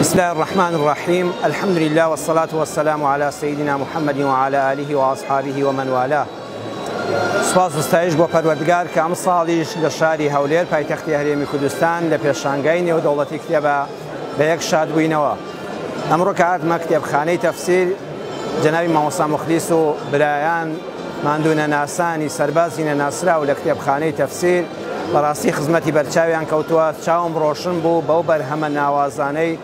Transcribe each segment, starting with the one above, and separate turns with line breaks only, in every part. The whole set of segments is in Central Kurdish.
بسم الله الرحمن الرحیم الحمد لله والصلاة والسلام على سيدنا محمد وعلى آله وأصحابه ومن والاه. سوپاس و ستایش بۆ پەروەردگار کە ئەمساڵیش لە شاری هەولێر پایتەختی هەرێمی کوردستان لە پێشانگای نێودەوڵەتی کتێبە بە یەک شاد بووینەوە. ئەمڕۆ کە هاتمە کتێبخانەی تەفسیر جەنابی مامۆستا موخلیس و برایان ماندوو نەناسانی سەربازی نەناسراو لە کتێبخانەی تەفسیر بەڕاستی خزمەتی بەرچاویان کەوتووە، چاوم ڕۆشن بوو بەو بەرهەمە ناوازانەی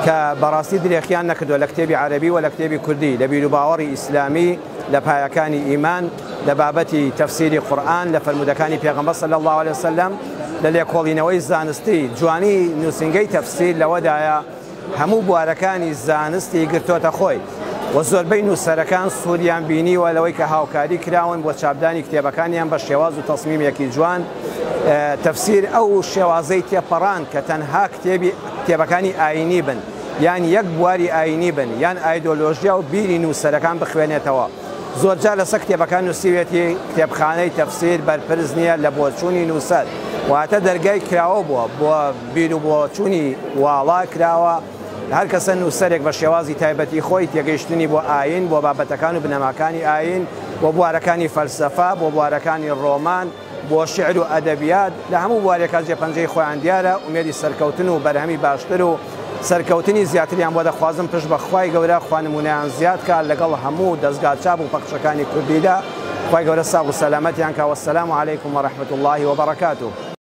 کە بەڕاستی درێخیان نەکردووە لە کتێبی عەرەبی و لە کتێبی کوردی لە بیروباوەڕی ئیسلامی لە پایەکانی ئیمان لە بابەتی تەفسیری قورئان لە فەرموودەکانی پێغەمبەر صلی اللە علیه وسلم لە لێکۆڵینەوەی زانستی. جوانی نووسینگەی تەفسیر لەوەدایە هەموو بوارەکانی زانستی گرتۆتە خۆی و زۆربەی نووسەرەکان سوودیان بینیوە لەوەی کە هاوکاری کراون بۆ چاپدانی کتێبەکانیان بە شێواز و تەسمیمێکی جوان. تەفسیر ئەو شێوازەی تێپەڕاند کە تەنها کتێبی کتێبەکانی ئایینی بن یان یەک بواری ئایینی بن یان ئایدۆلۆژیا و بیری نووسەرەکان بخوێنێتەوە. زۆرجار لەسەر کتێبەکان نووسیوێتی کتێبخانەی تەفسیر بەرپرس نییە لە بۆچوونی نووسەر، واتە دەرگای کراوە بووە بۆ بیر و بۆچوونی واڵا کراوە، هەر کەسە نووسەرێک بە شێوازی تایبەتی خۆی تێگەیشتنی بۆ ئایین، بۆ بابەتەکان و بنەماکانی ئایین، بۆ بوارەکانی فەلسەفە، بۆ بوارەکانی ڕۆمان، بۆ شیعر و ئەدەبیات، لە هەموو بوارێکا جێ پەنجەی خۆیان دیارە، ئومێدی سەرکەوتن و بەرهەمی باشتر و سەرکەوتنی زیاتریان بۆ دەخوازم، پشت بە خوای گەورە خوا نموونەیان زیاد کا لەگەڵ هەموو دەزگا چاپ و پەخشەکانی کوردیدا، خوای گەورە ساغ و سەلامەتیان کا، والسلام علیکم ورحمة اللە وبرکاته.